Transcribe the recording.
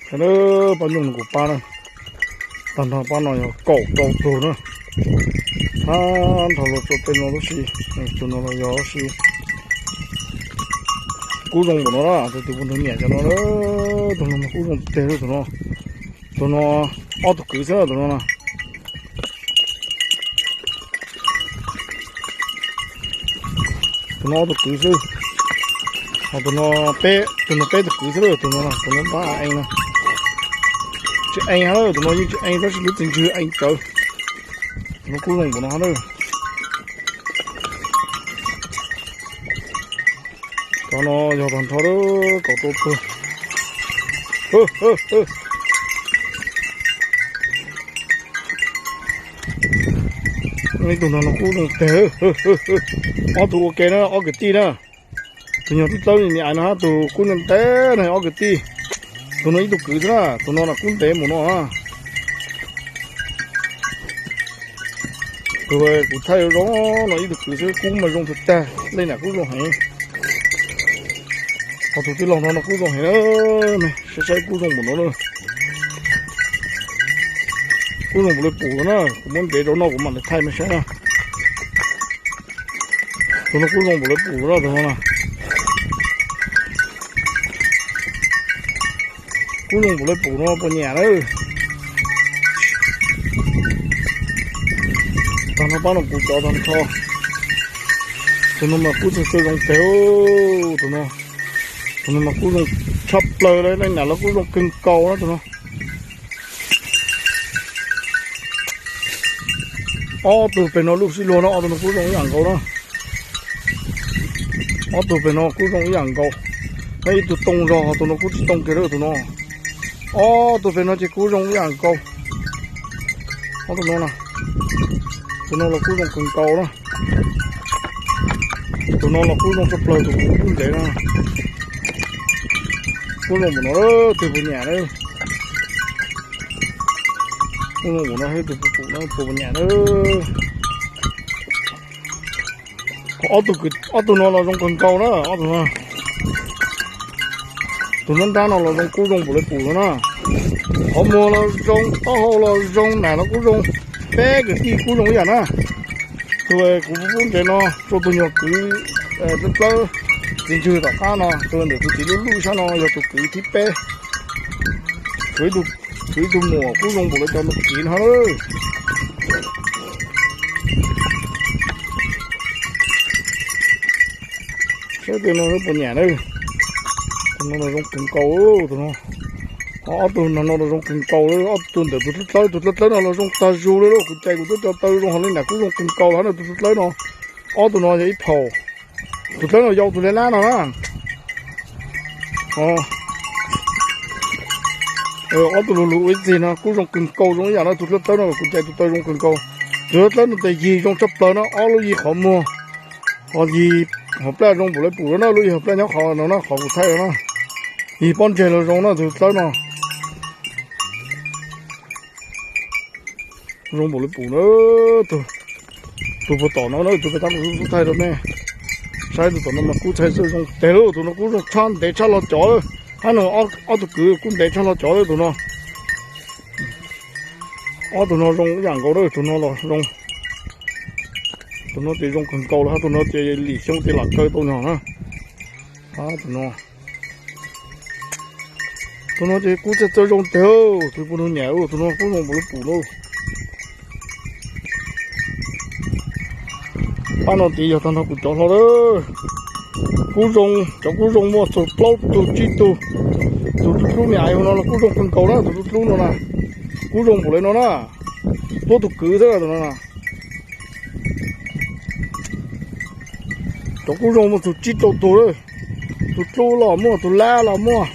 Pab nyooj no kuv pab na, tag nrho pab no yog kaum rau tug na. Tag nrho los rau tej no lub si, tus no los yog lub si. Kub zoo npaum no na, tus tus pus ntug niam cov no, tus no kub zoo tiag tus no. Tus no ob tug kwv xwb tus no na. Tus no ob tug kwv xwb. Ho tus no peb, tus no peb tug kwv xwb, tus no, tus no ntab ee no. Tsis ee hab, tus no yeej tsis ee tab sis lub txiv ntswg ee tsawv. Tus no kub zoo npaum no hab. Cov no yog tag nrho kaum rau tug. Ib tug no no kub zoo teg. Ob tug ua ke na, ob kwv tij na. Tus nyuag tib dlawb ni niam no hab tus kub ntev ntev no ob kwv tij. Tus no ib tug kwv xwb na, tus no na kub ntev mus no. Tus kuv thaij zoo no ib tug kwv xwb, kub mas zoo tag tag, leej nam kub zoo heev. Ho tus tij laug no no kub zoo heev na, saib saib kub zoo npaum no na. Kub zoo npaum li pum no na, kuv muab ntev rau no kuv mam li thaij mej saib na. Tus no kub zoo npaum li pum no, tus no na. Kub zoo npaum li pum no puas nyiam na. Tag nrho pab no kuv cov tag nrho. Tus no mas kub txawj txawj zoo teg. Tus no, tus no mas kub zoo tshaj plaws li, leej nam los kub zoo kawg nkaus na tus no. Ob tug pem no lub sib luag no ob tug no kub zoo ib yam nkaus na. Ob tug pem no kub zoo ib yam nkaus. Ib tug too zog, tus no kub tsis too kiag li tus no. Ob tug pem no ces kub zoo ib yam nkaus. Ob tug no na, tus no los kub zoo kawg nkaus na. Tus no los kub zoo tshaj plaws tus kub ntev na. Kub zoo npaum no, tus puas nyiam na. Kub zoo npaum no, tus puas pum no, tus puas nyiam na. Ob tug, ob tug no los zoo kawg nkaus na, ob tug no. Tus nrab nrab no los zoo kub zoo npaum li pum no na. Qhov muag los zoo, taub hau los zoo, nam los kub zoo. Peb kwv tij kub zoo ib yam na. Tus kuv pub ntev no rau tus nyuag kwv dlawb dlawb txiv ntswg tom qab no, tus ntawm tus txiv lub lub sab no yog tus kwv thib peb. Tus ib tug muam kub zoo npaum li cov ntoo kiv no. Saib tus no puas nyiam na. Tus no los zoo kawg nkaus tus no. Ob tug no no los zoo kawg nkaus li, ob tug ntawm tus dlawb dlawb, tus dlawb dlawb no los zoo tag zug li lauj. Kuv cais kuv twb cov taw zoo hov li nam kub zoo kawg nkaus li hab na tus dlawb dlawb no. Ob tug no yog ib phaum. Tus dlawb no yau tus lab lab no na. Ob tug lug lug ua ib txig no kub zoo kawg nkaus zoo ib yam no, tus dlawb dlawb no kuv cais tus taw zoo kawg nkaus. Tus dlawb dlawb no tes yig zoo tshaj plaws no, ob lub yig qhov muag, ho yig hauv plaj zoo npaum li pum no na, lub yig hauv plaj nyob qhov no na, qhov kuv thaij no na. Yig pob ntseg los zoo na tus dlawb no. Zoo npaum li pum na. Tus puag tom no na, tus pem tab kuv thaij rau nej saib, tus tom no mas kub txhais txawj zoo teg lauj, tus no kub zoo tshaj ntev tshaj los cov lawm. Hab no ob tug kwv kub ntev tshaj los cov lawm tus no. Ob tug no zoo ib yam nkaus lawm, tus no los zoo. Tus no ces zoo kawg nkaus lawm hab, tus no ces lim xyoo ces lam kaw tau nyog na. Tus no, tus no ces kub txhais txawj zoo teg, tus puas nug nyiam, tus no kub zoo npaum li pum lauj. Pab no ces yog tag nrho kuv cov hlo lawm. Kub zoo, cov kub zoo muaj txug plaub tug tsib tug. Tus dlub dlub me aiv no los kub zoo kawg nkaus na, tus dlub dlub no na. Kub zoo npaum li no na. Tuab tug kwv xwb tus no na. Cov kub zoo muaj txug tsib rau tug lawm. Tus dlub los muaj, tus lab los muaj.